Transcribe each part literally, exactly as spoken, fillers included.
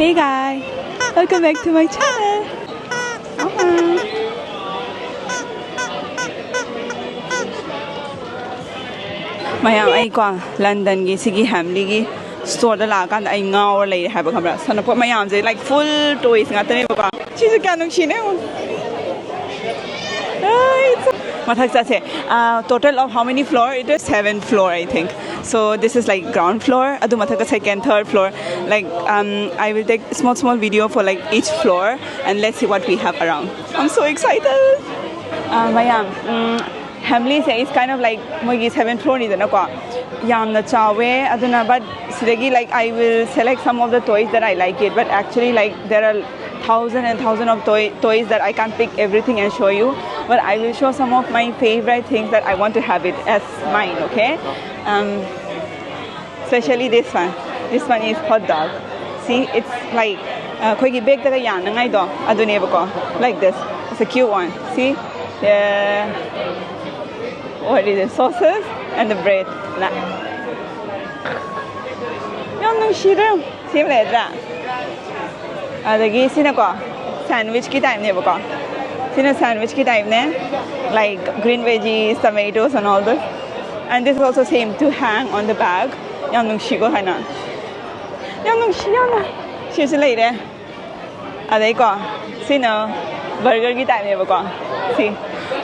Hey guys, welcome back to my channel. ꯃꯌꯥꯝ, ꯑꯩꯀꯣ ꯂꯟꯗꯟꯒꯤ ꯁꯤꯒꯤ ꯍꯦꯝꯂꯤꯒꯤ ꯁ꯭ꯇꯣꯔꯗ ꯂꯥꯛꯑꯀꯥꯟꯗ ꯑꯩ ꯉꯥꯎꯔ ꯂꯩꯔꯦ ꯍꯥꯏꯕ, ꯈꯪꯕ꯭ꯔꯥ? ꯁꯥꯟꯅꯄꯣꯠ ꯃꯌꯥꯝꯁꯦ, like, full toys ꯉꯥꯛꯇꯅꯦꯕꯀꯣ꯫ ꯁꯤꯁꯨ ꯀꯌꯥ ꯅꯨꯡꯁꯤꯅꯦ ꯌꯦꯡꯉꯨ꯫ ꯃꯊꯛ ꯆꯠꯁꯦ꯫ Total of how many floor? It is seven floor, I think. So this is, like, ground floor. ꯑꯗꯨ ꯃꯊꯛꯇ second, third floor. Like, um, I will take small, small video for, like, each floor, and let's see what we have around. I'm so excited. ꯃꯌꯥꯝ, ꯍꯦꯝꯂꯤꯁꯦ is kind of like ꯃꯣꯏꯒꯤ seven floorꯅꯤꯗꯅꯀꯣ꯫ ꯌꯥꯝꯅ ꯆꯥꯎꯋꯦ꯫ ꯑꯗꯨꯅ, but ꯁꯤꯗꯒꯤ, like, I will select some of the toys that I like it, but actually, like, there are thousand and thousand of toy, toys that I can't pick everything and show you, but I will show some of my favorite things that I want to have it as mine, okay? Um, especially this one. This one is hot dog. See, it's like, ꯑꯩꯈꯣꯏꯒꯤ ꯕꯦꯛꯇꯒ ꯌꯥꯅꯉꯥꯏꯗꯣ, ꯑꯗꯨꯅꯦꯕꯀꯣ. Like this. It's a cute one. See? Yeah. What is it? Sauces and the bread. ꯌꯥꯝ ꯅꯨꯡꯁꯤꯗ꯭ꯔꯥ? ꯁꯤ ꯑꯃ ꯂꯩꯔꯗ꯭ꯔꯥ? ꯑꯗꯒꯤ ꯁꯤꯅꯀꯣ, sandwichꯀꯤ typeꯅꯦꯕꯀꯣ. ꯁꯤꯅ sandwichꯀꯤ typeꯅꯦ. Like green veggies, tomatoes and all this. And this is also same to hang on the bag. ꯌꯥꯝ ꯅꯨꯡꯁꯤꯀꯣ ꯍꯥꯏꯅ. ꯌꯥꯝ ꯅꯨꯡꯁꯤ ꯌꯥꯝꯅ. ꯁꯤꯁꯨ ꯂꯩꯔꯦ. ꯑꯗꯩꯀꯣ, ꯁꯤꯅ burgerꯒꯤ typeꯅꯦꯕꯀꯣ. ꯁꯤ.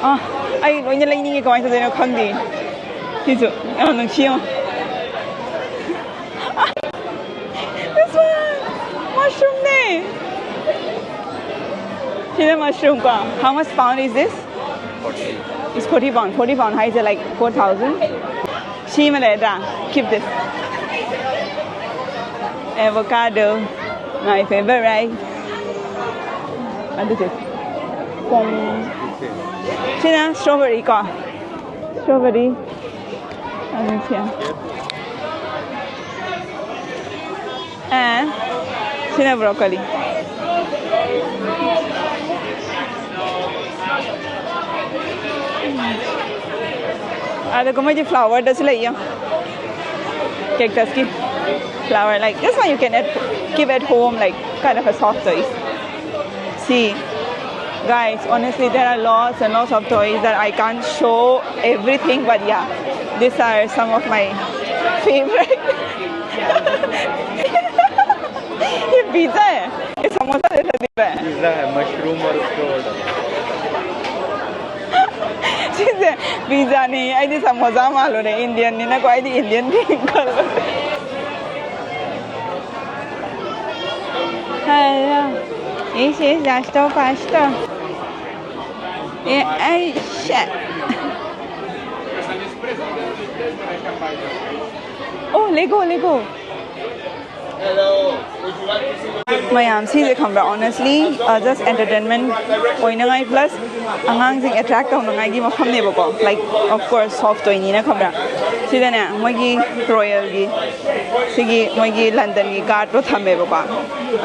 ꯑꯥ, ꯑꯩ ꯂꯣꯏꯅ ꯂꯩꯅꯤꯡꯉꯦ, ꯀꯃꯥꯏꯅ ꯇꯧꯗꯣꯏꯅꯣ ꯈꯪꯗꯦ. ꯁꯤꯁꯨ ꯌꯥꯝ ꯅꯨꯡꯁꯤ ꯌꯦꯡꯉꯣ. This one! Mushroomꯅꯦ! ꯁꯤꯅ mushroom ꯀꯣ. How much pound is this? It's forty pound. Forty pound ꯍꯥꯏꯁꯦ, like, four thousand. ꯁꯤ ꯑꯃ ꯂꯩꯔꯗ꯭ꯔꯥ? Keep this. Avocado. My favorite. ꯑꯗꯨꯁꯦ. ꯄꯣꯝ. ꯁꯤꯅ strawberry ꯀꯣ. Strawberry. ꯑꯗꯨꯁꯦ. And ꯁꯤꯅ broccoli. ꯑꯗꯨꯒ ꯃꯣꯏꯗꯤ flowerꯗꯁꯨ ꯂꯩ, ꯌꯦꯡꯉꯣ. Cactusꯀꯤ flower, like, this one you can add Keep at home, like, kind of a soft toys. See, guys, honestly, there are lots and lots of toys that I can't show everything, but yeah, these are some of my favorite. ये pizza है, ये समोसा जैसा दिख रहा है। Pizza है, mushroom और उसके ऑर्डर। ꯁꯤꯁꯦ ꯄꯤꯖꯥꯅꯤ, ꯑꯩꯗꯤ ꯁꯃꯣꯁꯥ ꯃꯥꯜꯂꯨꯔꯦ꯫ ꯏꯟꯗꯤꯌꯟꯅꯤꯅꯀꯣ, ꯑꯩꯗꯤ ꯏꯟꯗꯤꯌꯟ ꯊꯤꯡ ꯈꯜꯂꯨꯔꯦ꯫ Hello. This is just a pasta. Yeah, I shit. Oh, Lego, Lego. ꯃꯌꯥꯝ ꯁꯤꯁꯦ ꯈꯪꯕ꯭ꯔꯥ, honestly, uh, just entertainment ꯑꯣꯏꯅꯉꯥꯏ, plus ꯑꯉꯥꯡꯁꯤꯡ attract ꯇꯧꯅꯉꯥꯏꯒꯤ ꯃꯐꯝꯅꯦꯕꯀꯣ꯫ Like, of course, soft toyꯅꯤꯅ, ꯈꯪꯕ꯭ꯔꯥ? ꯁꯤꯗꯅꯦ ꯃꯣꯏꯒꯤ ꯔꯣꯌꯦꯜꯒꯤ, ꯁꯤꯒꯤ ꯃꯣꯏꯒꯤ ꯂꯟꯗꯟꯒꯤ ꯒꯥꯔꯗꯣ ꯊꯝꯃꯦꯕꯀꯣ꯫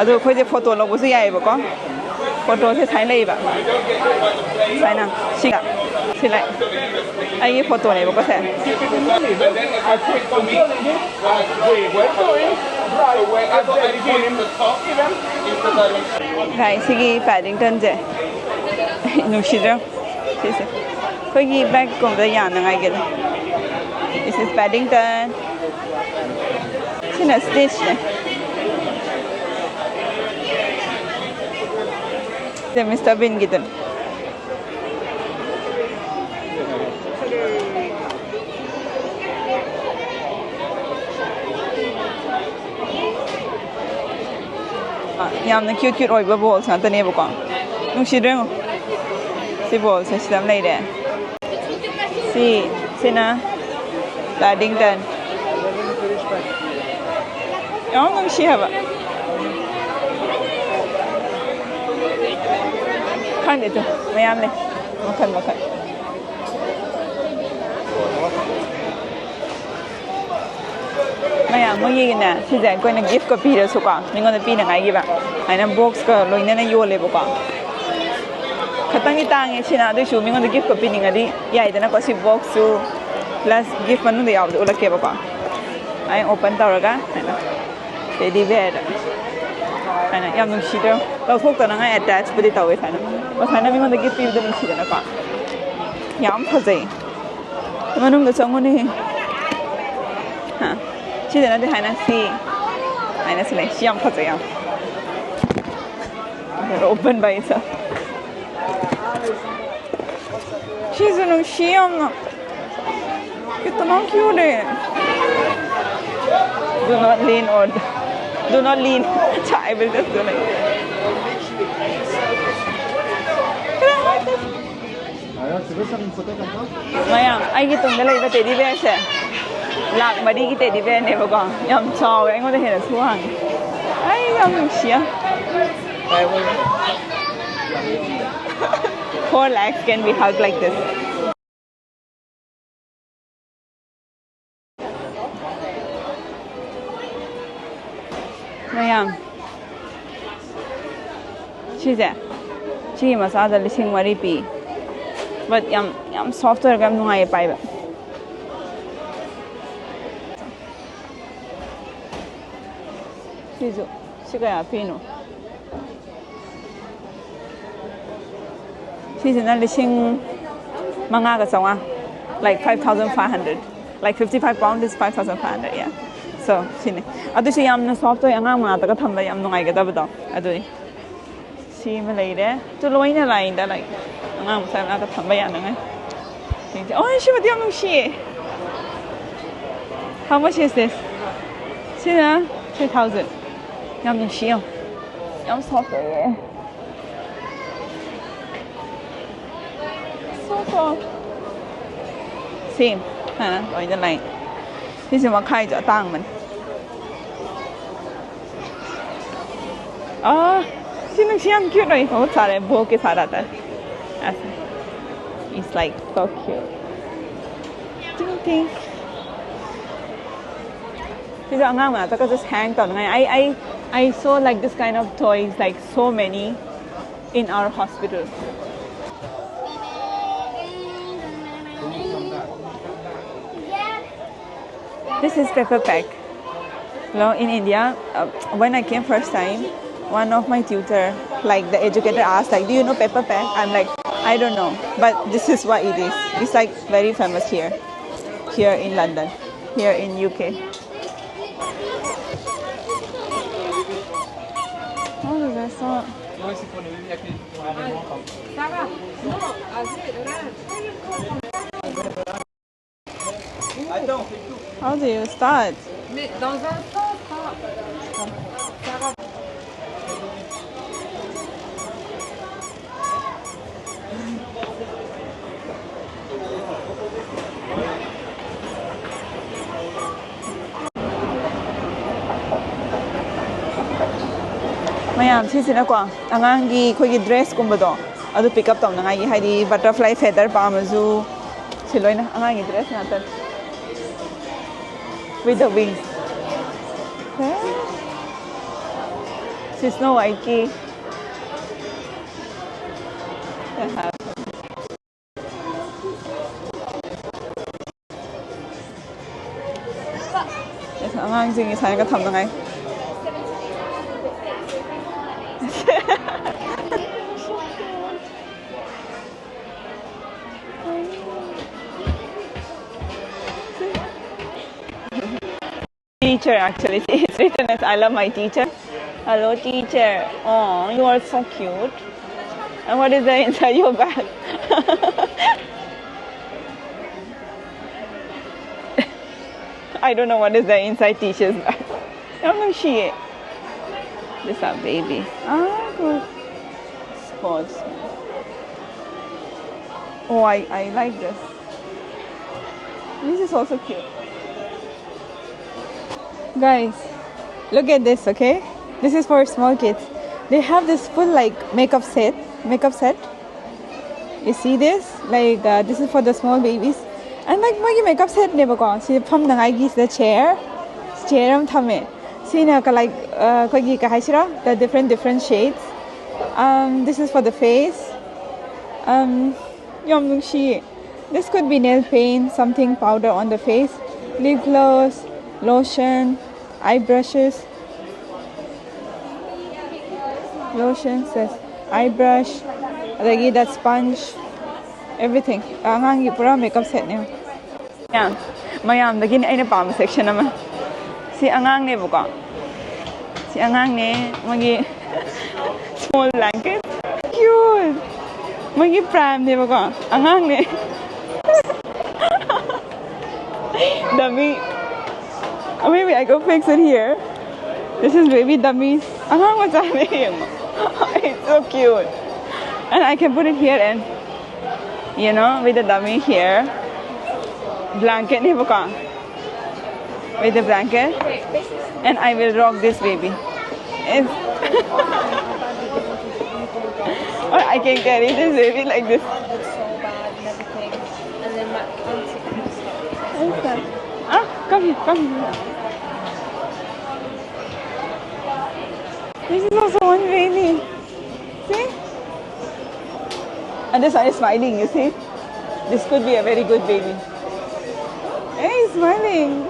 ꯑꯗꯣ ꯑꯩꯈꯣꯏꯁꯦ ꯐꯣꯇꯣ ꯂꯧꯕꯁꯨ ꯌꯥꯏꯑꯕꯀꯣ꯫ ꯐꯣꯇꯣꯁꯦ ꯁꯨꯃꯥꯏꯅ ꯂꯩꯌꯦꯕ, ꯁꯨꯃꯥꯏꯅ ꯁꯤꯒ ꯁꯤ ꯂꯩ꯫ ꯑꯩꯒꯤ ꯐꯣꯇꯣꯅꯦꯕꯀꯣ ꯁꯦ꯫ ꯚꯥꯏ, ꯁꯤꯒꯤ ꯄꯦꯗꯤꯡꯇꯟꯁꯦ ꯅꯨꯡꯁꯤꯗ꯭ꯔꯣ? ꯁꯤꯁꯦ ꯑꯩꯈꯣꯏꯒꯤ ꯕꯦꯛꯀꯨꯝꯕꯗ ꯌꯥꯅꯉꯥꯏꯒꯤꯅꯦ꯫ This is Paddington. ꯁꯤꯅ ꯁ꯭ꯇꯤꯆꯅꯦ꯫ ꯁꯤ ꯃꯤꯁꯇꯔ ꯕꯤꯟꯒꯤꯗꯨꯅꯤ꯫ ꯌꯥꯝꯅ cute cute ꯑꯣꯏꯕ ꯕꯣꯜꯁ ꯉꯥꯛꯇꯅꯦꯕꯀꯣ꯫ ꯅꯨꯡꯁꯤꯗ꯭ꯔꯣ ꯌꯦꯡꯉꯣ? ꯁꯤ ꯕꯣꯜꯁꯦ ꯁꯤꯗ ꯑꯃ ꯂꯩꯔꯦ꯫ ꯁꯤ, ꯁꯤꯅ ꯄꯦꯗꯤꯡꯇꯟ꯫ ꯌꯥꯝ ꯅꯨꯡꯁꯤ ꯍꯥꯏꯕ꯫ ꯈꯪꯗꯦ, ꯇꯨ ꯃꯌꯥꯝ ꯂꯩ, ꯃꯈꯜ ꯃꯈꯜ꯫ ꯃꯌꯥꯝ ꯃꯣꯏꯒꯤꯅꯦ, ꯁꯤꯁꯦ ꯑꯩꯈꯣꯏꯅ giftꯀ ꯄꯤꯔꯁꯨꯀꯣ, ꯃꯤꯉꯣꯟꯗ ꯄꯤꯅꯉꯥꯏꯒꯤꯕ, ꯍꯥꯏꯅ boxꯀ ꯂꯣꯏꯅꯅ ꯌꯣꯜꯂꯦꯕꯀꯣ꯫ ꯈꯇꯪꯗꯤ ꯇꯥꯡꯉꯦ ꯁꯤꯅ, ꯑꯗꯨꯏꯁꯨ ꯃꯤꯉꯣꯟꯗ giftꯀ ꯄꯤꯅꯤꯡꯉꯗꯤ ꯌꯥꯏꯗꯅꯀꯣ꯫ ꯁꯤ boxꯁꯨ plus gift ꯃꯅꯨꯡꯗ ꯌꯥꯎꯕꯗꯣ ꯎꯠꯂꯛꯀꯦꯕꯀꯣ꯫ ꯑꯩ open ꯇꯧꯔꯒ ꯍꯥꯏꯅ꯫ Teddy bear ꯍꯥꯏꯅ ꯌꯥꯝ ꯅꯨꯡꯁꯤꯗ꯭ꯔꯣ? ꯂꯧꯊꯣꯛꯇꯅꯉꯥꯏ ꯑꯦꯇꯦꯆꯄꯨꯗꯤ ꯇꯧꯋꯦ ꯁꯨꯃꯥꯏꯅ꯫ ꯁꯨꯃꯥꯏꯅ ꯃꯤꯉꯣꯟꯗ ꯒꯤꯐ ꯄꯤꯕꯗꯣ ꯅꯨꯡꯁꯤꯗꯅꯀꯣ꯫ ꯌꯥꯝ ꯐꯖꯩ꯫ ꯃꯅꯨꯡꯗ ꯆꯪꯉꯨꯅꯦ꯫ ꯍꯥ? ꯁꯤꯗ ꯅꯠꯇꯦ, ꯍꯥꯏꯅ ꯁꯤ꯫ ꯍꯥꯏꯅ ꯁꯤ ꯂꯩ꯫ ꯁꯤ ꯌꯥꯝ ꯐꯖꯩ ꯌꯥꯝ꯫ Open by itself. ꯁꯤꯁꯨ ꯅꯨꯡꯁꯤ ꯌꯥꯝꯅ꯫ ꯀꯤꯇꯅꯥ ꯀ꯭ꯌꯨꯠ ꯍꯦ꯫ Do not lean or do not lean. I will just do like. ꯃꯌꯥꯝ, ꯑꯩꯒꯤ ꯇꯨꯡꯗ ꯂꯩꯕ ꯇꯦꯗꯤ ꯕꯤꯌꯔꯁꯦ ꯂꯥꯛ ꯃꯔꯤꯒꯤ ꯇꯦꯗꯤ ꯕꯤꯌꯔꯅꯦꯕꯀꯣ꯫ ꯌꯥꯝ ꯆꯥꯎꯋꯦ, ꯑꯩꯉꯣꯟꯗ ꯍꯦꯟꯅꯁꯨ ꯋꯥꯡꯉꯦ꯫ ꯑꯩ ꯌꯥꯝ ꯅꯨꯡꯁꯤꯌꯦ꯫ Four lakhs can be hugged like this. ꯃꯌꯥꯝ, ꯁꯤꯁꯦ, ꯁꯤꯒꯤ ꯃꯆꯥꯗ ꯂꯤꯁꯤꯡ ꯃꯔꯤ ꯄꯤ꯫ But ꯌꯥꯝ, ꯌꯥꯝ soft ꯑꯣꯏꯔꯒ ꯌꯥꯝ ꯅꯨꯡꯉꯥꯏꯌꯦ ꯄꯥꯏꯕ꯫ ꯁꯤꯁꯨ, ꯁꯤ ꯀꯌꯥ ꯄꯤꯅꯣ? ꯁꯤꯁꯤꯅ ꯂꯤꯁꯤꯡ ꯃꯉꯥꯒ ꯆꯥꯝꯃꯉꯥ, like five thousand five hundred, like fifty five pound is five thousand five hundred, yeah. So ꯁꯤꯅꯤ꯫ ꯑꯗꯨꯁꯨ ꯌꯥꯝꯅ soft ꯑꯣꯏ, ꯑꯉꯥꯡ ꯃꯅꯥꯛꯇꯒ ꯊꯝꯕ ꯌꯥꯝ ꯅꯨꯡꯉꯥꯏꯒꯗꯕꯗꯣ ꯑꯗꯨꯅꯤ꯫ ꯁꯤ ꯑꯃ ꯂꯩꯔꯦ꯫ ꯇꯨ ꯂꯣꯏꯅ ꯂꯥꯏꯟꯗ, like ꯑꯉꯥꯡ ꯃꯆꯥ ꯃꯅꯥꯛꯇ ꯊꯝꯕ ꯌꯥꯅꯉꯥꯏ꯫ ꯁꯤꯁꯦ, ꯑꯣ, ꯁꯤꯃꯗꯤ ꯌꯥꯝ ꯅꯨꯡꯁꯤꯌꯦ꯫ How much is this? ꯁꯤꯅ three thousand꯫ ꯌꯥꯝ ꯅꯨꯡꯁꯤ ꯌꯥꯝ꯫ ꯌꯥꯝ soft ꯑꯣꯏꯌꯦ꯫ So soft. Same. ꯍꯥ, ꯂꯣꯏꯅ ꯂꯩ꯫ ꯁꯤꯁꯦ ꯃꯈꯥꯏꯁꯨ ꯑꯇꯥꯡꯕꯅꯤ꯫ ꯑꯥ, ꯁꯤ ꯅꯨꯡꯁꯤ ꯌꯥꯝ cute ꯑꯣꯏ꯫ बहुत सारे bow के साथ आता है। ऐसे। It's like so cute. टिंग टिंग। ꯁꯤꯁꯨ ꯑꯉꯥꯡ ꯃꯅꯥꯛꯇꯒꯁꯨ hang ꯇꯧꯅꯉꯥꯏ꯫ I, I, I saw like this kind of toys, like so many in our hospital. This is Peppa Pig. Hello, in India, uh, when I came first time, one of my tutor, like the educator asked, like, "Do you know Peppa Pig?" I'm like, "I don't know, but this is what it is." It's like very famous here, here in London, here in U K. Oh, that's so. How do you start? Mais dans un sens, pas. ꯃꯌꯥꯝ, ꯁꯤꯁꯤꯅꯀꯣ, ꯑꯉꯥꯡꯒꯤ ꯑꯩꯈꯣꯏꯒꯤ ꯗ꯭ꯔꯦꯁꯀꯨꯝꯕꯗꯣ, ꯑꯗꯨ pick up ꯇꯧꯅꯉꯥꯏꯒꯤ, ꯍꯥꯏꯗꯤ butterfly ꯐꯦꯗꯔ ꯄꯥꯝꯃꯁꯨ, ꯁꯤ ꯂꯣꯏꯅ ꯑꯉꯥꯡꯒꯤ ꯗ꯭ꯔꯦꯁ ꯉꯥꯛꯇꯅꯤ꯫ With the wings. ꯁꯤ ꯁ꯭ꯅꯣ ꯋꯥꯏꯠꯀꯤ꯫ ꯑꯉꯥꯡꯁꯤꯡꯒꯤ ꯁꯥꯏꯅꯒ ꯊꯝꯅꯉꯥꯏ꯫ Teacher, actually. It's written as "I love my teacher." Hello, teacher. Oh, you are so cute. And what is the inside your bag? I don't know what is the inside teacher's bag. ꯌꯥꯝ ꯅꯨꯡꯁꯤꯌꯦ. These are babies. Ah, good. Sports. Oh, I, I like this. This is also cute. Guys, look at this, okay? This is for small kids. They have this full, like, makeup set, makeup set. You see this? Like, uh, this is for the small babies. And, like, ꯃꯣꯏꯒꯤ makeup set ꯅꯦꯕꯀꯣ꯫ ꯁꯤ ꯐꯝꯅꯉꯥꯏꯒꯤ ꯁꯤꯗ chair, chair ꯑꯃ ꯊꯝꯃꯦ꯫ ꯁꯤꯅ ꯀ-, like, uh, ꯑꯩꯈꯣꯏꯒꯤ ꯀꯩ ꯍꯥꯏꯁꯤꯔꯥ? The different, different shades. Um, this is for the face. Um, ꯌꯥꯝ ꯅꯨꯡꯁꯤꯌꯦ꯫ This could be nail paint, something powder on the face, lip gloss, lotion, Eye brushes, lotion, say, eye brush, ꯑꯗꯒꯤ that sponge, everything. ꯑꯉꯥꯡꯒꯤ ꯄꯨꯔꯥ makeup setꯅꯦ꯫ ꯃꯌꯥꯝ, ꯃꯌꯥꯝꯗꯒꯤꯅꯦ ꯑꯩꯅ ꯄꯥꯝꯕ section ꯑꯃ꯫ ꯁꯤ ꯑꯉꯥꯡꯅꯦꯕꯀꯣ꯫ ꯁꯤ ꯑꯉꯥꯡꯅꯦ, ꯃꯣꯏꯒꯤ small blanket꯫ Cute! ꯃꯣꯏꯒꯤ primeꯅꯦꯕꯀꯣ꯫ ꯑꯉꯥꯡꯅꯦ꯫ Dummy. Oh, maybe I go fix it here. This is baby dummy. ꯑꯉꯥꯡ ꯃꯆꯥꯅꯦ, ꯌꯦꯡꯉꯣ꯫ It's so cute. And I can put it here and, you know, with the dummy here. Blanketꯅꯦꯕꯀꯣ. With the blanket. And I will rock this baby. If or I can carry this baby like this. It's so bad and everything. And then my auntie. Ah, come here, come here. This is also one baby. See? And this one is smiling, you see? This could be a very good baby. Hey, smiling.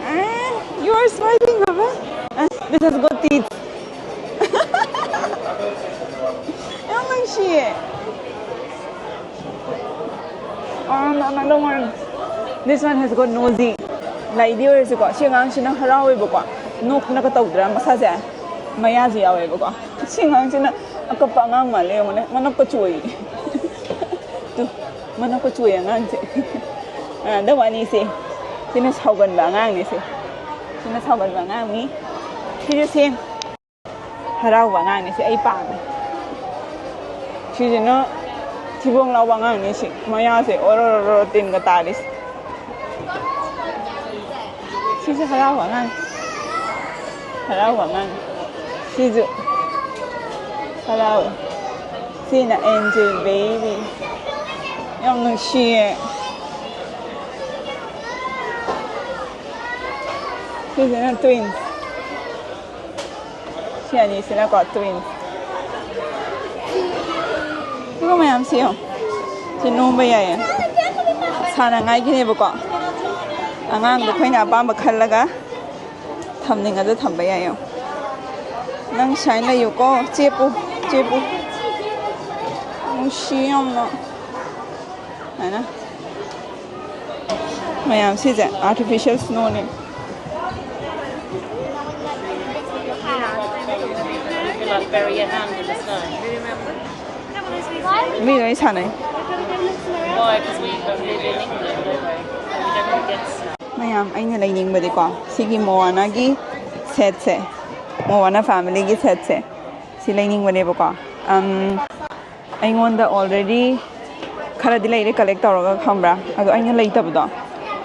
Ah, you are smiling, Baba. Ah, this has got teeth. ꯌꯥꯝ ꯅꯨꯡꯁꯤꯌꯦ꯫ And another one. This one has got nosy. ꯂꯩꯗꯤ ꯑꯣꯏꯔꯁꯨꯀꯣ, ꯁꯤ ꯑꯉꯥꯡꯁꯤꯅ ꯍꯔꯥꯎꯋꯦꯕꯀꯣ꯫ ꯅꯣꯛꯇꯅꯒ ꯇꯧꯗ꯭ꯔꯥ ꯃꯁꯥꯁꯦ? ꯃꯌꯥꯁꯨ ꯌꯥꯎꯋꯦꯕꯀꯣ꯫ ꯁꯤ ꯑꯉꯥꯡꯁꯤꯅ ꯑꯀꯞꯄ ꯑꯉꯥꯡ ꯃꯥꯜꯂꯦ, ꯌꯦꯡꯉꯨꯅꯦ꯫ ꯃꯅꯞꯀ ꯆꯣꯏ꯫ ꯇꯨ, ꯃꯅꯞꯀ ꯆꯣꯏ ꯑꯉꯥꯡꯁꯦ꯫ ꯑ, the one is ꯁꯦ꯫ ꯁꯤꯅ ꯁꯥꯎꯒꯟꯕ ꯑꯉꯥꯡꯅꯦ ꯁꯦ꯫ ꯁꯤꯅ ꯁꯥꯎꯒꯟꯕ ꯑꯉꯥꯡꯅꯤ꯫ ꯁꯤꯁꯨ ꯁꯦꯝ꯫ ꯍꯔꯥꯎꯕ ꯑꯉꯥꯡꯅꯤ ꯁꯤ, ꯑꯩ ꯄꯥꯝꯃꯦ꯫ ꯁꯤꯁꯤꯅ ꯊꯤꯕꯣꯡ ꯂꯥꯎꯕ ꯑꯉꯥꯡꯅꯤ ꯁꯤ, ꯃꯌꯥꯁꯦ ꯑꯣꯔꯣ ꯑꯣꯔꯣ ꯇꯤꯟꯒ ꯇꯥꯔꯤꯁꯦ꯫ ꯁꯤꯁꯨ ꯍꯔꯥꯎꯕ ꯑꯉꯥꯡꯅꯤ꯫ ꯍꯔꯥꯎꯕ ꯑꯉꯥꯡꯅꯤ꯫ ꯁꯤꯁꯨ ꯍꯔꯥꯎꯋꯦ꯫ ꯁꯤꯅ angel baby꯫ ꯌꯥꯝ ꯅꯨꯡꯁꯤꯌꯦ꯫ ꯁꯤꯁꯤꯅ twins꯫ ꯁꯤ ꯑꯅꯤꯁꯤꯅꯀꯣ twins꯫ ꯑꯗꯨꯒ ꯃꯌꯥꯝꯁꯤ ꯌꯦꯡꯉꯣ꯫ ꯁꯤ ꯅꯣꯝꯕ ꯌꯥꯏꯌꯦ꯫ ꯁꯥꯟꯅꯉꯥꯏꯒꯤꯅꯦꯕꯀꯣ꯫ ꯑꯉꯥꯡꯗꯣ ꯑꯩꯈꯣꯏꯅ ꯑꯄꯥꯝꯕ ꯈꯜꯂꯒ ꯊꯝꯅꯤꯡꯉꯁꯨ ꯊꯝꯕ ꯌꯥꯏ꯫ ꯌꯦꯡꯉꯣ, ꯅꯪ ꯁꯨꯃꯥꯏꯅ ꯂꯩꯌꯨꯀꯣ, ꯆꯦꯞꯄꯨ, ꯆꯦꯞꯄꯨ꯫ ꯅꯨꯡꯁꯤ ꯌꯥꯝꯅ꯫ ꯁꯨꯃꯥꯏꯅ꯫ ꯃꯌꯥꯝ ꯁꯤꯁꯦ artificial snowꯅꯦ꯫ Very happy. ꯃꯤ ꯂꯣꯏ ꯁꯥꯟꯅꯩ꯫ Why? 'Cause we live in England, don't we? We don't get snow. ꯃꯌꯥꯝ, ꯑꯩꯅ ꯂꯩꯅꯤꯡꯕꯗꯤꯀꯣ, ꯁꯤꯒꯤ ꯃꯣꯋꯥꯅꯥꯒꯤ ꯁꯦꯠꯁꯦ, ꯃꯣꯋꯥꯅꯥ ꯐꯦꯃꯤꯂꯤꯒꯤ ꯁꯦꯠꯁꯦ, ꯁꯤ ꯂꯩꯅꯤꯡꯕꯅꯦꯕꯀꯣ꯫ ꯑꯝ, ꯑꯩꯉꯣꯟꯗ already ꯈꯔꯗꯤ ꯂꯩꯔꯦ ꯀꯂꯦꯛ ꯇꯧꯔꯒ, ꯈꯪꯕ꯭ꯔꯥ? ꯑꯗꯣ ꯑꯩꯅ ꯂꯩꯇꯕꯗꯣ,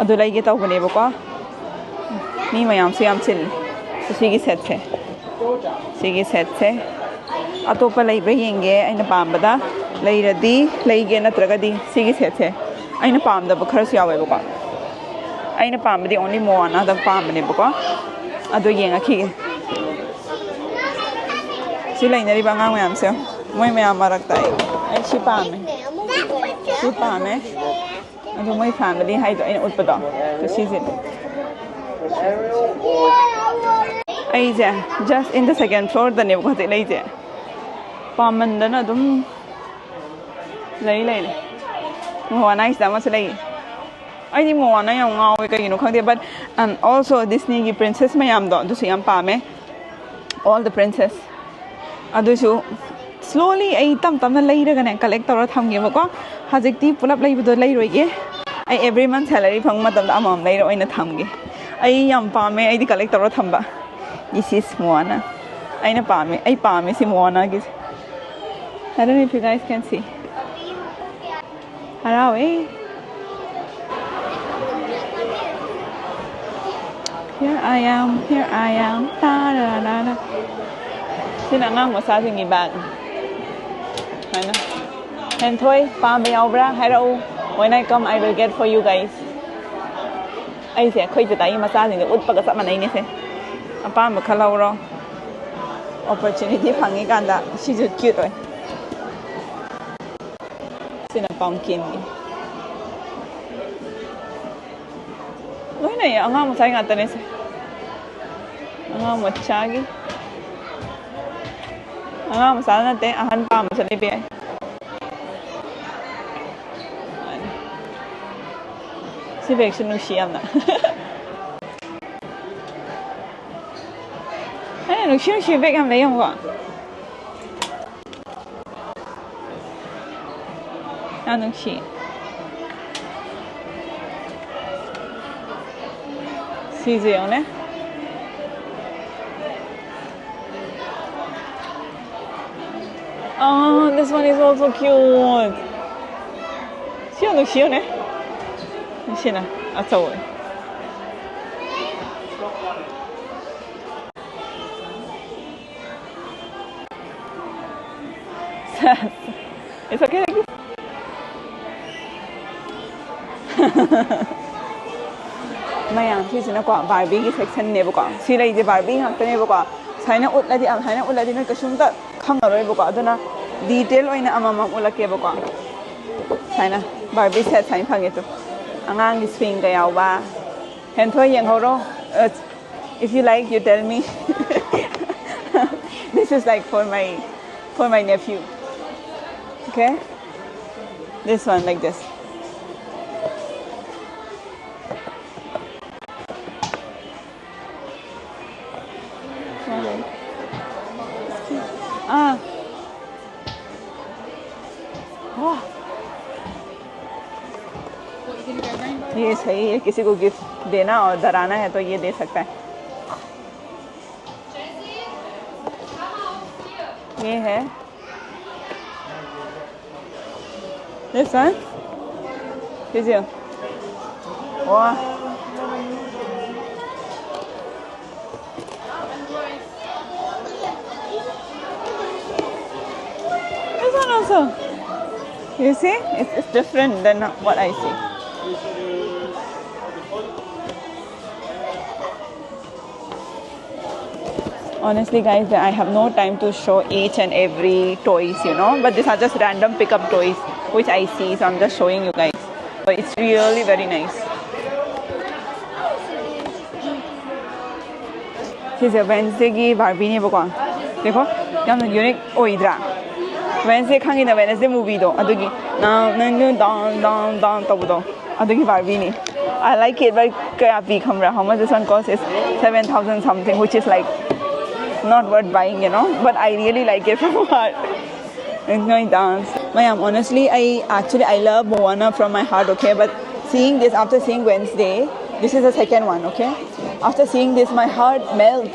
ꯑꯗꯨ ꯂꯩꯒꯦ ꯇꯧꯕꯅꯦꯕꯀꯣ꯫ ꯃꯤ ꯃꯌꯥꯝꯁꯨ ꯌꯥꯝ ꯆꯤꯜꯂꯤ꯫ ꯁꯤꯒꯤ ꯁꯦꯠꯁꯦ, ꯁꯤꯒꯤ ꯁꯦꯠꯁꯦ ꯑꯇꯣꯞꯄ ꯂꯩꯕ꯭ꯔꯥ ꯌꯦꯡꯒꯦ꯫ ꯑꯩꯅ ꯄꯥꯝꯕꯗ ꯂꯩꯔꯗꯤ ꯂꯩꯒꯦ, ꯅꯠꯇ꯭ꯔꯒꯗꯤ ꯁꯤꯒꯤ ꯁꯦꯠꯁꯦ, ꯑꯩꯅ ꯄꯥꯝꯗꯕ ꯈꯔꯁꯨ ꯌꯥꯎꯋꯦꯕꯀꯣ꯫ ꯑꯩꯅ ꯄꯥꯝꯕꯗꯤ only ꯃꯣꯋꯥꯅꯥꯗ ꯄꯥꯝꯕꯅꯦꯕꯀꯣ꯫ ꯑꯗꯨ ꯌꯦꯡꯉꯛꯈꯤꯒꯦ꯫ ꯁꯤ ꯂꯩꯅꯔꯤꯕ ꯑꯉꯥꯡ ꯃꯌꯥꯝꯁꯦ, ꯃꯣꯏ ꯃꯌꯥꯝ ꯃꯔꯛꯇ ꯑꯩ, ꯑꯩ ꯁꯤ ꯄꯥꯝꯃꯦ, ꯁꯤ ꯄꯥꯝꯃꯦ꯫ ꯑꯗꯨ ꯃꯣꯏ ꯐꯦꯃꯤꯂꯤ ꯍꯥꯏꯗꯣ ꯑꯩꯅ ꯎꯠꯄꯗꯣ, ꯑꯗꯨ ꯁꯤꯁꯦ꯫ ꯑꯩꯁꯦ just in the second floorꯗꯅꯦꯕꯀꯣ ꯍꯧꯖꯤꯛ ꯂꯩꯁꯦ꯫ ꯄꯥꯝꯃꯟꯗꯅ ꯑꯗꯨꯝ ꯂꯩ ꯂꯩꯔꯦ꯫ ꯃꯣꯋꯥꯅꯥꯒꯤꯁꯤꯗ ꯑꯃꯁꯨ ꯂꯩ꯫ ꯑꯩꯗꯤ ꯃꯣꯋꯥꯅꯥ ꯌꯥꯝ ꯉꯥꯎꯋꯦ, ꯀꯩꯒꯤꯅꯣ ꯈꯪꯗꯦ꯫ But, um, also Disneyꯒꯤ princess ꯃꯌꯥꯝꯗꯣ, ꯑꯗꯨꯁꯨ ꯌꯥꯝ ꯄꯥꯝꯃꯦ꯫ All the princess꯫ ꯑꯗꯨꯁꯨ slowly ꯑꯩ ꯇꯞ ꯇꯞꯅ ꯂꯩꯔꯒꯅꯦ, ꯀꯂꯦꯛ ꯇꯧꯔ ꯊꯝꯒꯦꯕꯀꯣ꯫ ꯍꯧꯖꯤꯛꯇꯤ ꯄꯨꯂꯞ ꯂꯩꯕꯗꯣ ꯂꯩꯔꯣꯏꯒꯦ꯫ ꯑꯩ every month salary ꯐꯪꯕ ꯃꯇꯝꯗ ꯑꯃꯃꯝ ꯂꯩꯔ ꯑꯣꯏꯅ ꯊꯝꯒꯦ꯫ ꯑꯩ ꯌꯥꯝ ꯄꯥꯝꯃꯦ, ꯑꯩꯗꯤ ꯀꯂꯦꯛ ꯇꯧꯔ ꯊꯝꯕ꯫ This is Moana. ꯑꯩꯅ ꯄꯥꯝꯃꯦ, ꯑꯩ ꯄꯥꯝꯃꯦ ꯁꯤ ꯃꯣꯋꯥꯅꯥꯒꯤꯁꯦ꯫ I don't know if you guys can see. ꯍꯔꯥꯎꯋꯦ꯫ Here I am, here I am. ꯇꯥꯔꯥꯔꯥꯔꯥ꯫ ꯁꯤꯅ ꯑꯉꯥꯡ ꯃꯆꯥꯁꯤꯡꯒꯤ bag꯫ ꯁꯨꯃꯥꯏꯅ꯫ ꯍꯦꯟꯊꯣꯏ, ꯄꯥꯝꯕ ꯌꯥꯎꯕ꯭ꯔꯥ? ꯍꯥꯏꯔꯛꯎ꯫ When I come, I will get for you guys. ꯑꯩꯁꯦ ꯑꯩꯈꯣꯏ ꯆꯦꯇꯥꯒꯤ ꯃꯆꯥꯁꯤꯡꯗ ꯎꯠꯄꯒ ꯆꯞ ꯃꯥꯟꯅꯩꯅꯦꯁꯦ꯫ ꯑꯄꯥꯝꯕ ꯈꯜꯍꯧꯔꯣ꯫ Opportunity ꯐꯪꯉꯤꯀꯥꯟꯗ꯫ ꯁꯤꯁꯨ cute ꯑꯣꯏ꯫ ꯁꯤꯅ pumpkinꯒꯤ꯫ ꯂꯣꯏꯅ ꯑꯉꯥꯡ ꯃꯆꯥꯒꯤ ꯉꯥꯛꯇꯅꯦ ꯁꯦ꯫ ꯑꯉꯥꯡ ꯃꯆꯥꯒꯤ꯫ ꯑꯉꯥꯡ ꯃꯆꯥ ꯅꯠꯇꯦ, ꯑꯍꯟ ꯄꯥꯝꯕꯁꯨ ꯂꯩꯕ ꯌꯥꯏ꯫ ꯁꯤ ꯕꯦꯒꯁꯨ ꯅꯨꯡꯁꯤ ꯌꯥꯝꯅ꯫ ꯑꯩꯅ ꯅꯨꯡꯁꯤ ꯅꯨꯡꯁꯤꯕ ꯕꯦꯒ ꯌꯥꯝ ꯂꯩ ꯌꯦꯡꯉꯨꯀꯣ꯫ ꯌꯥꯝ ꯅꯨꯡꯁꯤ꯫ ꯁꯤꯁꯦ ꯌꯦꯡꯉꯨꯅꯦ꯫ Oh, this one is also cute. ꯁꯤ ꯌꯥꯝ ꯅꯨꯡꯁꯤ ꯌꯦꯡꯉꯨꯅꯦ꯫ ꯁꯤꯅ ꯑꯆꯧꯕ꯫ It's okay, like this. ꯃꯌꯥꯝ, ꯁꯤꯁꯤꯅꯀꯣ ꯕꯥꯔꯕꯤꯒꯤ ꯁꯦꯛꯁꯟꯅꯦꯕꯀꯣ꯫ ꯁꯤ ꯂꯩꯁꯦ ꯕꯥꯔꯕꯤ ꯉꯥꯛꯇꯅꯦꯕꯀꯣ꯫ ꯁꯨꯃꯥꯏꯅ ꯎꯠꯂꯗꯤ, ꯁꯨꯃꯥꯏꯅ ꯎꯠꯂꯗꯤ ꯅꯣꯏ ꯀꯩꯁꯨꯝꯇ ꯈꯪꯉꯔꯣꯏꯕꯀꯣ꯫ ꯑꯗꯨꯅ ꯗꯤꯇꯦꯜ ꯑꯣꯏꯅ ꯑꯃꯃꯝ ꯎꯠꯂꯛꯀꯦꯕꯀꯣ꯫ ꯁꯨꯃꯥꯏꯅ ꯕꯥꯔꯕꯤ ꯁꯦꯠ ꯁꯨꯃꯥꯏꯅ ꯐꯪꯉꯦ ꯇꯨ꯫ ꯑꯉꯥꯡꯒꯤ ꯁ꯭ꯋꯤꯡꯒ ꯌꯥꯎꯕ꯫ ꯍꯦꯟꯊꯣꯏ ꯌꯦꯡꯍꯧꯔꯣ꯫ If you like, you tell me. This is like for my, for my nephew. Okay? This one, like this. Ah. वाह। ये सही है, किसी को गिफ्ट देना और डराना है तो ये दे सकता है। ये है। This one? This one. वाह। This one also. You see? It's, it's different than what I see. Honestly, guys, I have no time to show each and every toys, you know, but these are just random pickup toys which I see, so I'm just showing you guys. But it's really very nice. ꯁꯤꯁꯦ ꯋꯦꯟꯁꯗꯦꯒꯤ ꯕꯥꯔꯕꯤꯅꯦꯕꯀꯣ꯫ ꯌꯦꯡꯉꯣ, ꯌꯥꯝꯅ unique ꯑꯣꯏꯗ꯭ꯔꯥ? Wednesday ꯈꯪꯉꯤꯅ, Wednesday ꯃꯨꯚꯤꯗꯣ, ꯑꯗꯨꯒꯤ ꯅꯪ ꯅꯪ down down down ꯇꯧꯕꯗꯣ, ꯑꯗꯨꯒꯤ ꯕꯥꯔꯕꯤꯅꯤ꯫ I like it, but ꯀꯌꯥ ꯄꯤ ꯈꯪꯕ꯭ꯔꯥ? How much this one cost is seven thousand something, which is like not worth buying, you know, but I really like it from heart. Enjoy dance. ꯃꯌꯥꯝ, honestly, I actually, I love Moana from my heart, okay? But seeing this, after seeing Wednesday, this is the second one, okay? After seeing this, my heart melt.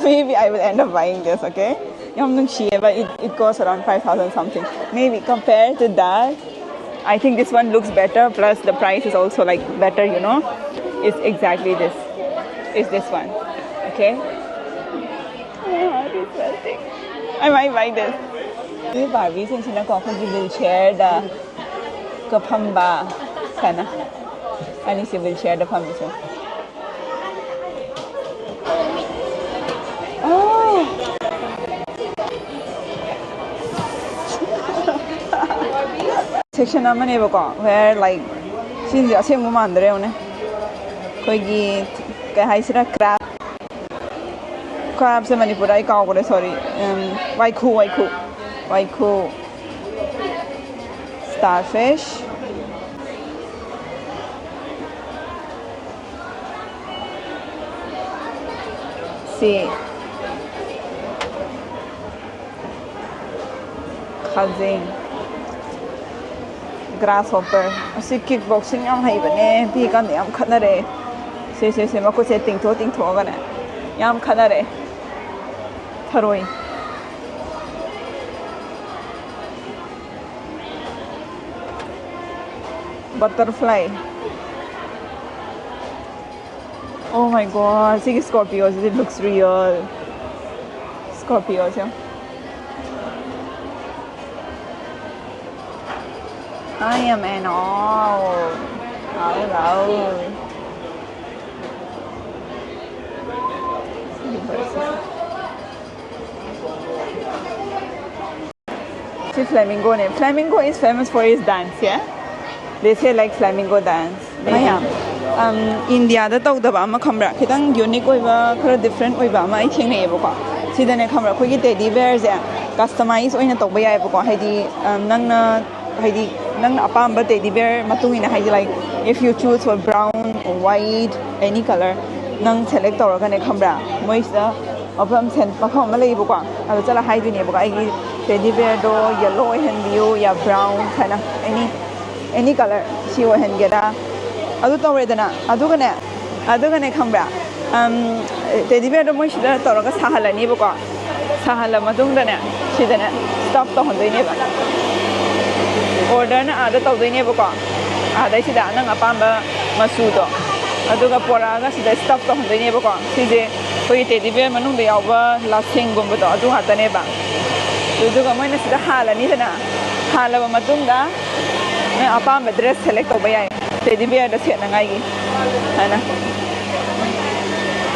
Maybe I will end up buying this, okay? ꯌꯥꯝ ꯅꯨꯡꯁꯤꯌꯦ, but it, it costs around five thousand something. Maybe compared to that, I think this one looks better, plus the price is also, like, better, you know? It's exactly this. It's this one, okay? My heart is melting. I might buy this. ꯁꯤ ꯕꯥꯔꯕꯤꯁꯤꯡꯁꯤꯅꯀꯣ, ꯑꯩꯈꯣꯏꯒꯤ will ꯆꯤꯌꯔꯗ ꯀ ꯐꯝꯕ ꯁꯥꯅ꯫ ꯑꯅꯤꯁꯦ will ꯆꯤꯌꯔꯗ ꯐꯝꯃꯤꯁꯦ꯫ Section ꯑꯃꯅꯦꯕꯀꯣ, where, like, ꯁꯤꯁꯦ ꯑꯁꯦꯡꯕ ꯃꯥꯟꯗ꯭ꯔꯦ, ꯌꯦꯡꯉꯨꯅꯦ꯫ ꯑꯩꯈꯣꯏꯒꯤ, ꯀꯩ ꯍꯥꯏꯁꯤꯔꯥ, ꯀ꯭ꯔꯥꯞ, ꯀ꯭ꯔꯥꯞꯁꯦ ꯃꯅꯤꯄꯨꯔꯗ ꯑꯩ ꯀꯥꯎꯈ꯭ꯔꯦ, ꯁꯣꯔꯤ꯫ ꯎꯝ, ꯋꯥꯏꯈꯨ, ꯋꯥꯏꯈꯨ, ꯋꯥꯏꯈꯨ, ꯁ꯭ꯇꯥꯔ ꯐꯤꯁ꯫ ꯁꯤ ꯈꯖꯤꯡ, ꯒ꯭ꯔꯥꯁ ꯍꯣꯄꯔ꯫ ꯑꯁꯤ ꯀꯤꯛ ꯕꯣꯛꯁꯤꯡ ꯌꯥꯝ ꯍꯩꯕꯅꯦ, ꯄꯤꯛꯏꯀꯥꯟꯗ ꯌꯥꯝ ꯈꯠꯅꯔꯛꯑꯦ꯫ ꯁꯦ, ꯁꯦ, ꯁꯦ, ꯃꯈꯨꯠꯁꯦ ꯇꯤꯡꯊꯣꯛ ꯇꯤꯡꯊꯣꯛꯑꯒꯅꯦ ꯌꯥꯝ ꯈꯠꯅꯔꯛꯑꯦ꯫ ꯊꯔꯣꯏ꯫ Butterfly. Oh my God, ꯁꯤꯒꯤ ꯁ꯭ꯀꯣꯔꯄꯤꯌꯣꯁꯤꯗꯤ looks real. ꯁ꯭ꯀꯣꯔꯄꯤꯌꯣꯁꯦ꯫ I am an owl. Owl, owl. ꯁꯤ ꯐ꯭ꯂꯦꯃꯤꯡꯒꯣꯅꯦ꯫ Flamingo is famous for his dance, yeah? They say, like, flamingo dance. ꯃꯌꯥꯝ, ꯏꯟꯗꯤꯌꯥꯗ ꯇꯧꯗꯕ ꯑꯃ ꯈꯪꯕ꯭ꯔꯥ? ꯈꯤꯇꯪ ꯌꯨꯅꯤꯛ ꯑꯣꯏꯕ, ꯈꯔ ꯗꯤꯐ꯭ꯔꯦꯟ ꯑꯣꯏꯕ ꯑꯃ ꯑꯩ ꯊꯦꯡꯅꯩꯌꯦꯕꯀꯣ꯫ ꯁꯤꯗꯅꯦ ꯈꯪꯕ꯭ꯔꯥ, ꯑꯩꯈꯣꯏꯒꯤ ꯇꯦꯗꯤ ꯕꯤꯌꯔꯁꯦ ꯀꯁꯇꯃꯥꯏꯁ ꯑꯣꯏꯅ ꯇꯧꯕ ꯌꯥꯏꯑꯕꯀꯣ꯫ ꯍꯥꯏꯗꯤ, ꯅꯪꯅ, ꯍꯥꯏꯗꯤ, ꯅꯪꯅ ꯑꯄꯥꯝꯕ ꯇꯦꯗꯤ ꯕꯤꯌꯔ ꯃꯇꯨꯡ ꯏꯟꯅ, ꯍꯥꯏꯗꯤ, like, if you choose for brown, white, any color, ꯅꯪ ꯁꯦꯂꯦꯛ ꯇꯧꯔꯒꯅꯦ ꯈꯪꯕ꯭ꯔꯥ, ꯃꯣꯏꯁꯤꯗ ꯃꯐꯝ ꯁꯦꯟ-, ꯃꯐꯝ ꯑꯃ ꯂꯩꯌꯦꯕꯀꯣ꯫ ꯑꯗꯨ ꯆꯠꯂ ꯍꯥꯏꯗꯣꯏꯅꯦꯕꯀꯣ, "ꯑꯩꯒꯤ ꯇꯦꯗꯤ ꯕꯤꯌꯔꯗꯣ ꯌꯦꯜꯂꯣ ꯑꯣꯏꯍꯟꯕꯤꯌꯨ, ꯌꯥ ꯕ꯭ꯔꯥꯎꯟ ꯍꯥꯏꯅ, ꯑꯦꯅꯤ, ꯑꯦꯅꯤ ꯀꯂꯔ ꯁꯤ ꯑꯣꯏꯍꯟꯒꯦꯔꯥ?" ꯑꯗꯨ ꯇꯧꯔꯦꯗꯅ, ꯑꯗꯨꯒꯅꯦ, ꯑꯗꯨꯒꯅꯦ ꯈꯪꯕ꯭ꯔꯥ, ꯇꯦꯗꯤ ꯕꯤꯌꯔꯗꯣ ꯃꯣꯏ ꯁꯤꯗ ꯇꯧꯔꯒ ꯁꯥꯍꯜꯂꯅꯤꯕꯀꯣ꯫ ꯁꯥꯍꯜꯂ ꯃꯇꯨꯡꯗꯅꯦ, ꯁꯤꯗꯅꯦ ꯁ꯭ꯇꯐ ꯇꯧꯍꯟꯗꯣꯏꯅꯦꯕ꯫ ꯑꯣꯔꯗꯔꯅ ꯑꯥꯗ ꯇꯧꯗꯣꯏꯅꯦꯕꯀꯣ꯫ ꯑꯥꯗꯩꯁꯤꯗ ꯅꯪ ꯑꯄꯥꯝꯕ ꯃꯆꯨꯗꯣ, ꯑꯗꯨꯒ ꯄꯣꯔꯛꯑꯒ ꯁꯤꯗ ꯁ꯭ꯇꯐ ꯇꯧꯍꯟꯗꯣꯏꯅꯦꯕꯀꯣ꯫ ꯁꯤꯁꯦ ꯑꯩꯈꯣꯏꯒꯤ ꯇꯦꯗꯤ ꯕꯤꯌꯔ ꯃꯅꯨꯡꯗ ꯌꯥꯎꯕ ꯂꯥꯁꯤꯡꯒꯨꯝꯕꯗꯣ, ꯑꯗꯨ ꯉꯥꯛꯇꯅꯦꯕ꯫ ꯑꯗꯨꯒ ꯃꯣꯏꯅ ꯁꯤꯗ ꯍꯥꯜꯂꯅꯤꯗꯅ, ꯍꯥꯜꯂꯕ ꯃꯇꯨꯡꯗ ꯅꯪ ꯑꯄꯥꯝꯕ ꯗ꯭ꯔꯦꯁ ꯁꯦꯂꯦꯛ ꯇꯧꯕ ꯌꯥꯏ, ꯇꯦꯗꯤ ꯕꯤꯌꯔꯗ ꯁꯦꯠꯅꯉꯥꯏꯒꯤ ꯍꯥꯏꯅ꯫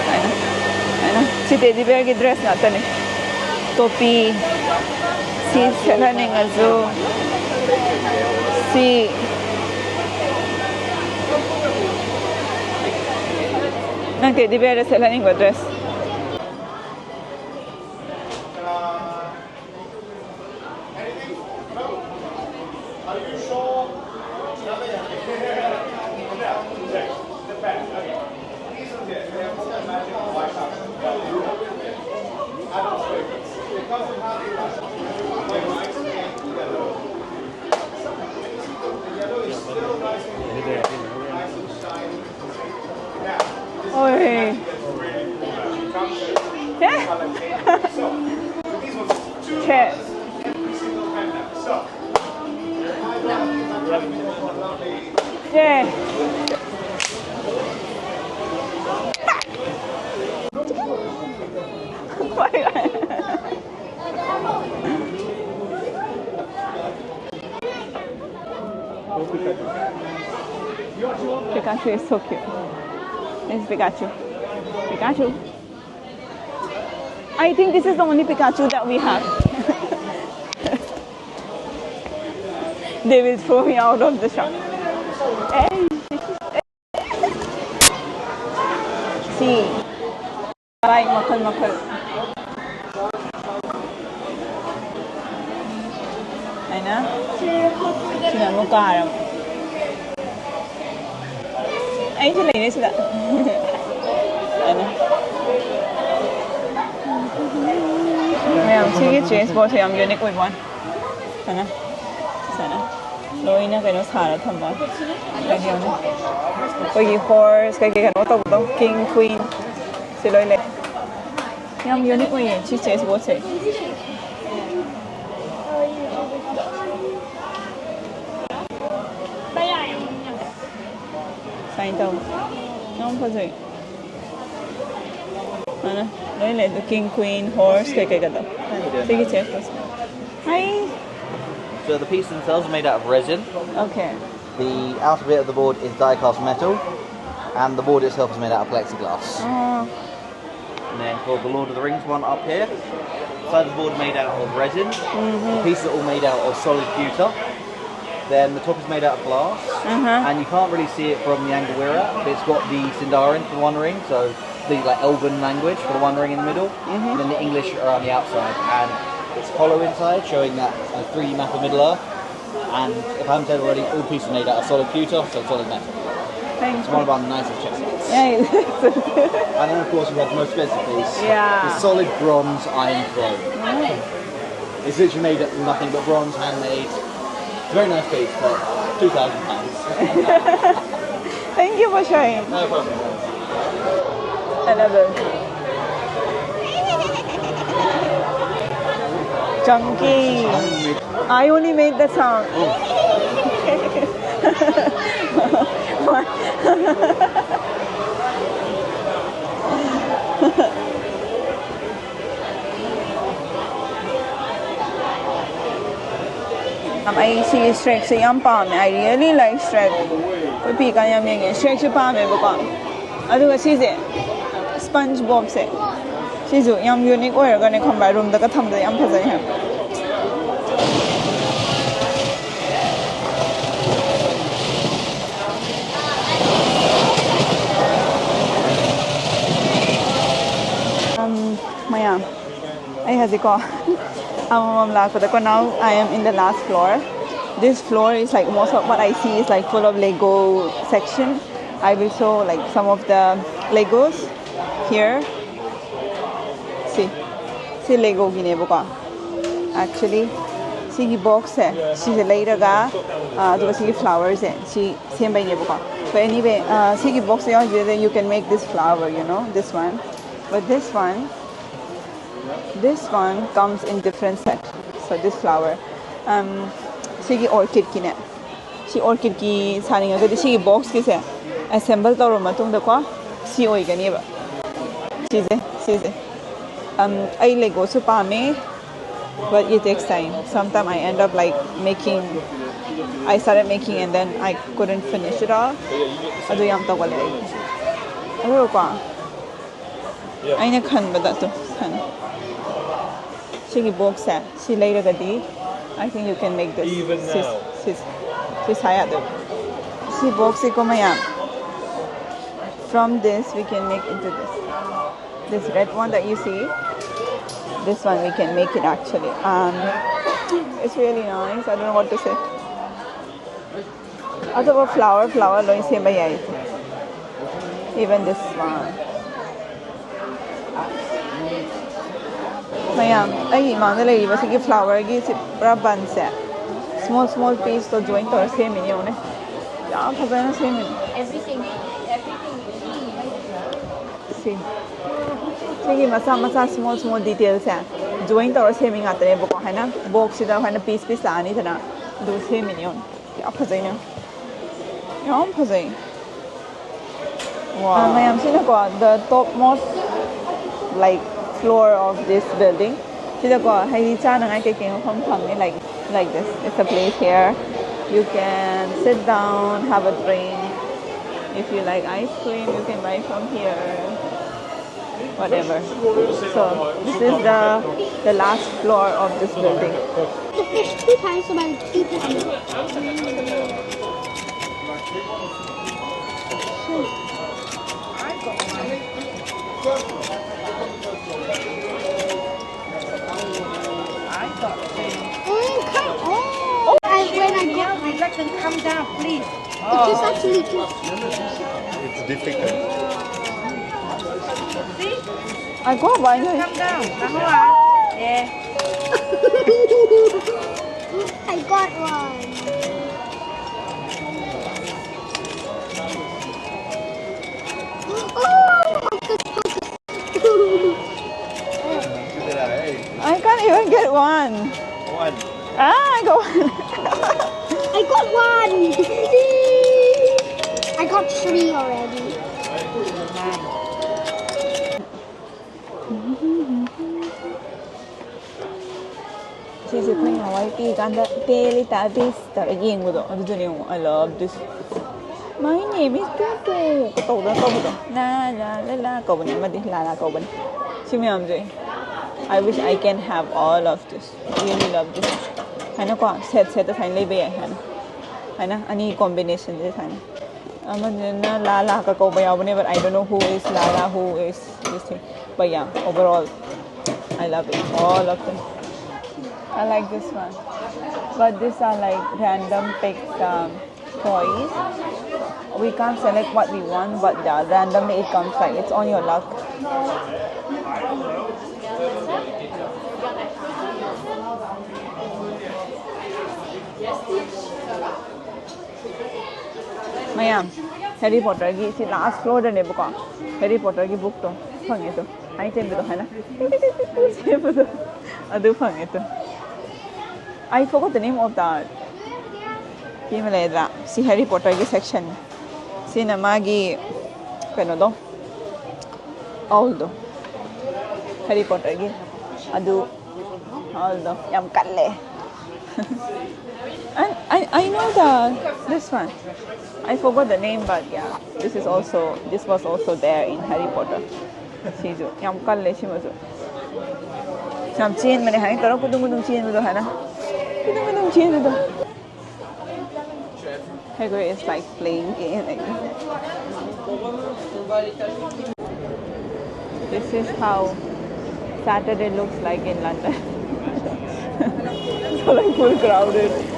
ꯍꯥꯏꯅ, ꯍꯥꯏꯅ꯫ ꯁꯤ ꯇꯦꯗꯤ ꯕꯤꯌꯔꯒꯤ ꯗ꯭ꯔꯦꯁ ꯉꯥꯛꯇꯅꯦ꯫ ꯇꯣꯄꯤ, ꯁꯤ ꯁꯦꯠꯍꯟꯅꯤꯡꯉꯁꯨ, ꯁꯤ ꯅꯪ teddy beard ꯁꯦꯠꯍꯟꯅꯤꯡꯕ dress. Oi. Eh? Che. Che. Pikachu is so cute. It's Pikachu. Pikachu. I think this is the only Pikachu that we have. They will throw me out of the shop. Hey. Bike ꯃꯈꯜ ꯃꯈꯜ ꯍꯥꯏꯅ ꯁꯤꯅ ꯑꯃꯨꯛ car ꯑꯃ꯫ ꯑꯩꯁꯨ ꯂꯩꯔꯦ ꯁꯤꯗ꯫ ꯑꯗꯨ ꯃꯌꯥꯝ ꯁꯤꯒꯤ ꯆꯦꯁ ꯕꯣꯔꯗꯁꯦ ꯌꯥꯝ ꯌꯨꯅꯤꯛ ꯑꯣꯏꯕ ꯋꯥꯅꯤ꯫ ꯁꯨꯃꯥꯏꯅ ꯁꯨꯃꯥꯏꯅ ꯂꯣꯏꯅ ꯀꯩꯅꯣ ꯁꯥꯔ ꯊꯝꯕ ꯋꯥꯅꯤ꯫ ꯀꯩ ꯍꯥꯏꯅꯤ? ꯑꯩꯈꯣꯏꯒꯤ ꯍꯣꯔꯁ ꯀꯩꯀꯩ ꯀꯩꯅꯣ ꯇꯧꯕꯗꯣ, ꯀꯤꯡ ꯀ꯭ꯋꯤꯟ ꯁꯤ ꯂꯣꯏ ꯂꯩ꯫ ꯌꯥꯝ ꯌꯨꯅꯤꯛ ꯑꯣꯏꯌꯦ ꯁꯤ ꯆꯦꯁ ꯕꯣꯔꯗꯁꯦ꯫ ꯁꯨꯃꯥꯏꯅ ꯇꯧ꯫ ꯌꯥꯝ ꯐꯖꯩ꯫ ꯑꯅ ꯂꯣꯏ ꯂꯩ ꯑꯗꯨ ꯀꯤꯡ ꯀ꯭ꯋꯤꯟ ꯍꯣꯔꯁ ꯀꯩꯀꯩꯒꯗꯣ꯫ ꯁꯤꯒꯤ ꯆꯦꯁ ꯕꯣꯔꯗꯁꯦ꯫ ꯍꯥꯏ꯫ So the pieces themselves are made out of resin. Okay. The outer bit of the board is die-cast metal, and the board itself is made out of plexiglass. ꯑꯣ꯫ And then for the Lord of the Rings one up here, side of the board made out of resin. The pieces are all made out of solid pewter. Then the top is made out of glass, Uh-huh. and you can't really see it from the angle we're at, but it's got the Sindarin for the One Ring, so the like Elven language for the One Ring in the middle, and then the English are on the outside, and it's hollow inside, showing that a three D map of Middle Earth. And if I haven't said already, all pieces are made out of solid pewter, so solid metal. Thank It's one of our nicest chess sets. Yay. And then, of course, we have the most expensive piece. Yeah. The solid bronze Iron Throne. It's literally made up of nothing but bronze, handmade. It's a very nice piece, but two thousand pounds. Thank you for sharing. No problem. Another. Chunky. I only made the sound. ꯑꯩ ꯁꯤꯒꯤ ꯁ꯭ꯔꯦꯛꯁꯦ ꯌꯥꯝ ꯄꯥꯝꯃꯦ꯫ I really like Shrek. ꯑꯩꯈꯣꯏ ꯄꯤꯛꯏꯀꯥꯟ ꯌꯥꯝ ꯌꯦꯡꯉꯦ꯫ ꯁ꯭ꯔꯦꯛꯁꯦ ꯄꯥꯝꯃꯦꯕꯀꯣ꯫ ꯑꯗꯨꯒ ꯁꯤꯁꯦ ꯁ꯭ꯄꯟꯖ ꯕꯣꯕꯁꯦ ꯁꯤꯁꯨ ꯌꯥꯝ ꯌꯨꯅꯤꯛ ꯑꯣꯏꯔꯒꯅꯦ ꯈꯪꯕ꯭ꯔꯥ, ꯔꯨꯝꯗꯒ ꯊꯝꯕꯗ ꯌꯥꯝ ꯐꯖꯩ ꯍꯥꯏꯕ꯫ ꯀꯣ ꯑꯃꯃꯝ ꯂꯥꯛꯄꯗꯀꯣ, now I am in the last floor. This floor is like, most of what I see is like full of Lego section. I will show like some of the Legos here. ꯁꯤ ꯁꯤ Legoꯒꯤꯅꯦꯕꯀꯣ꯫ Actually ꯁꯤꯒꯤ boxꯁꯦ, ꯁꯤꯁꯦ ꯂꯩꯔꯒ, ꯑꯗꯨꯒ ꯁꯤꯒꯤ flowerꯁꯦ ꯁꯤ ꯁꯦꯝꯕꯩꯅꯦꯕꯀꯣ꯫ But anyway, ꯁꯤꯒꯤ boxꯁꯦ ꯌꯥꯎꯗ꯭ꯔꯗꯤ you can make this flower, you know, this one. But this one, this one comes in different set. So this flower, um, ꯁꯤꯒꯤ orchidꯀꯤꯅꯦ, ꯁꯤ orchidꯀꯤ ꯁꯥꯅꯤꯡꯉꯒꯗꯤ ꯁꯤꯒꯤ boxꯀꯤꯁꯦ assemble ꯇꯧꯔꯕ ꯃꯇꯨꯡꯗꯀꯣ, ꯁꯤ ꯑꯣꯏꯒꯅꯦꯕ꯫ ꯁꯤꯁꯦ ꯁꯤꯁꯦ ꯑꯩ Legoꯁꯨ ꯄꯥꯝꯃꯦ, but it takes time. Sometimes I end up like making, I started making and then I couldn't finish it all. ꯑꯗꯨ ꯌꯥꯝ ꯇꯧꯒꯜꯂꯦ ꯑꯩ꯫ ꯑꯗꯨꯒꯀꯣ ꯑꯩꯅ ꯈꯟꯕꯗ ꯑꯗꯨꯝ ꯈꯟ ꯁꯤꯒꯤ boxꯁꯦ ꯁꯤ ꯂꯩꯔꯒꯗꯤ, I think you can make this. Even ꯁꯤ now. ꯁꯤ ꯁꯤ ꯁꯥ ꯌꯥꯗꯣꯏꯕ꯫ ꯁꯤ boxꯁꯤꯀꯣ ꯃꯌꯥꯝ, from this we can make into this. This red one that you see, this one we can make it actually. Um, it's really nice. I don't know what to say. ꯑꯇꯣꯞꯄ flower, flower ꯂꯣꯏ ꯁꯦꯝꯕ ꯌꯥꯏ꯫ Even this one. ꯃꯌꯥꯝ, ꯑꯩꯒꯤ ꯏꯃꯥꯡꯗ ꯂꯩꯔꯤꯕꯁꯤꯒꯤ flowerꯒꯤ ꯁꯤ ꯄꯨꯔꯥ bunꯁꯦ small small pieceꯇꯣ join ꯇꯧꯔ ꯁꯦꯝꯃꯤꯅꯦ, ꯌꯦꯡꯉꯨꯅꯦ꯫ ꯌꯥꯝ ꯐꯖꯅ ꯁꯦꯝꯃꯤꯅꯦ꯫ Everything, everything. ꯁꯤ ꯁꯤꯒꯤ ꯃꯆꯥ ꯃꯆꯥ small small detailꯁꯦ join ꯇꯧꯔ ꯁꯦꯝꯃꯤ ꯉꯥꯛꯇꯅꯦꯕꯀꯣ꯫ ꯍꯥꯏꯅ boxꯁꯤꯗ ꯍꯥꯏꯅ piece piece ꯂꯥꯛꯑꯅꯤꯗꯅ, ꯑꯗꯨꯒ ꯁꯦꯝꯃꯤꯅꯦ, ꯌꯦꯡꯉꯨꯅꯦ꯫ ꯌꯥꯝ ꯐꯖꯩꯅꯦ, ꯌꯥꯝ ꯐꯖꯩ꯫ Wow. ꯃꯌꯥꯝꯁꯤꯅꯀꯣ, the topmost, like, floor of this building, ꯁꯤꯗꯀꯣ ꯍꯩ ꯆꯥꯅꯉꯥꯏ ꯀꯩꯀꯩ ꯃꯐꯝ ꯐꯪꯉꯦ, like, like this. It's a place here. You can sit down, have a drink. If you like ice cream, you can buy from here. Whatever. So this is the the last floor of this building. Mm, come on. I, when I go, Reflection, come down, please. It's actually cute. It's difficult. See? I got one. Come down. Come on. Yeah. I got one. Oh, I could put I can't even get one. One. Ah, I got one. I got one. I got three already. ꯁꯤꯁꯦ ꯑꯩꯈꯣꯏ ꯅꯍꯥꯟꯋꯥꯏ ꯄꯤꯛꯏꯀꯥꯟꯗ ꯇꯦꯂꯤ ꯇꯥꯕꯤꯁ ꯇꯧꯔꯒ ꯌꯦꯡꯕꯗꯣ ꯑꯗꯨꯗꯨꯅꯦ ꯌꯦꯡꯉꯣ꯫ I love this. My name is Tutu ꯀ ꯇꯧꯗꯅ ꯇꯧꯕꯗꯣ꯫ ꯂꯥ ꯂꯥ ꯂꯥ ꯂꯥ ꯀꯧꯕꯅꯦ ꯑꯃꯗꯤ ꯂꯥ ꯂꯥ ꯀꯧꯕꯅꯦ꯫ ꯁꯤ ꯃꯌꯥꯝꯁꯦ꯫ I wish I can have all of this. Really love this. ꯍꯥꯏꯅꯀꯣ ꯁꯦꯠ ꯁꯦꯠꯇ ꯁꯨꯃꯥꯏꯅ ꯂꯩꯕ ꯌꯥꯏ ꯍꯥꯏꯅ꯫ ꯍꯥꯏꯅ ꯑꯅꯤ ꯀꯣꯝꯕꯤꯅꯦꯁꯟꯁꯦ ꯁꯨꯃꯥꯏꯅ꯫ ꯑꯃꯗꯨꯅ ꯂꯥ ꯂꯥ ꯀ ꯀꯧꯕ ꯌꯥꯎꯕꯅꯦ, but I don't know who is Lala, who is this thing. But yeah, overall, I love it. All of them. I like this one. But these are like random picked um, toys. We can't select what we want, but yeah, randomly it comes like it's on your luck. ꯃꯌꯥꯝ, Harry ꯄꯣꯇꯔꯒꯤ ꯁꯤ ꯂꯥꯁ ꯐ꯭ꯂꯣꯔꯗꯅꯦꯕꯀꯣ꯫ Harry ꯄꯣꯇꯔꯒꯤ ꯕꯨꯛꯇꯣ ꯐꯪꯉꯦ ꯇꯣ꯫ ꯑꯩ ꯆꯦꯟꯕꯗꯣ ꯍꯥꯏꯅ ꯆꯦꯟꯕꯗꯣ ꯑꯗꯨ ꯐꯪꯉꯦ ꯇꯣ꯫ I forgot the name of the ꯁꯤ ꯑꯃ ꯂꯩꯔꯗ꯭ꯔꯥ? ꯁꯤ ꯍꯦꯔꯤ ꯄꯣꯇꯔꯒꯤ ꯁꯦꯛꯁꯟ꯫ ꯁꯤꯅ ꯃꯥꯒꯤ ꯀꯩꯅꯣꯗꯣ, ꯑꯧꯜꯗꯣ, ꯍꯦꯔꯤ ꯄꯣꯇꯔꯒꯤ ꯑꯗꯨ ꯑꯧꯜꯗꯣ ꯌꯥꯝ ꯀꯜꯂꯦ꯫ I, I, I know the this one. I forgot the name, but yeah, this is also this was also there in Harry Potter. ꯁꯤꯁꯨ ꯌꯥꯝ ꯀꯜꯂꯦ ꯁꯤꯃꯁꯨ꯫ ꯌꯥꯝ ꯆꯦꯟꯕꯅꯦ ꯍꯥꯏꯅ ꯇꯧꯔ ꯀꯨꯗꯨꯝ ꯀꯨꯗꯨꯝ ꯆꯦꯟꯕꯗꯣ ꯍꯥꯏꯅ꯫ ꯀꯨꯗꯨꯝ ꯀꯨꯗꯨꯝ ꯆꯦꯟꯕꯗꯣ꯫ Hagrid is like playing game like this. This is how Saturday looks like in London. Like, full crowded.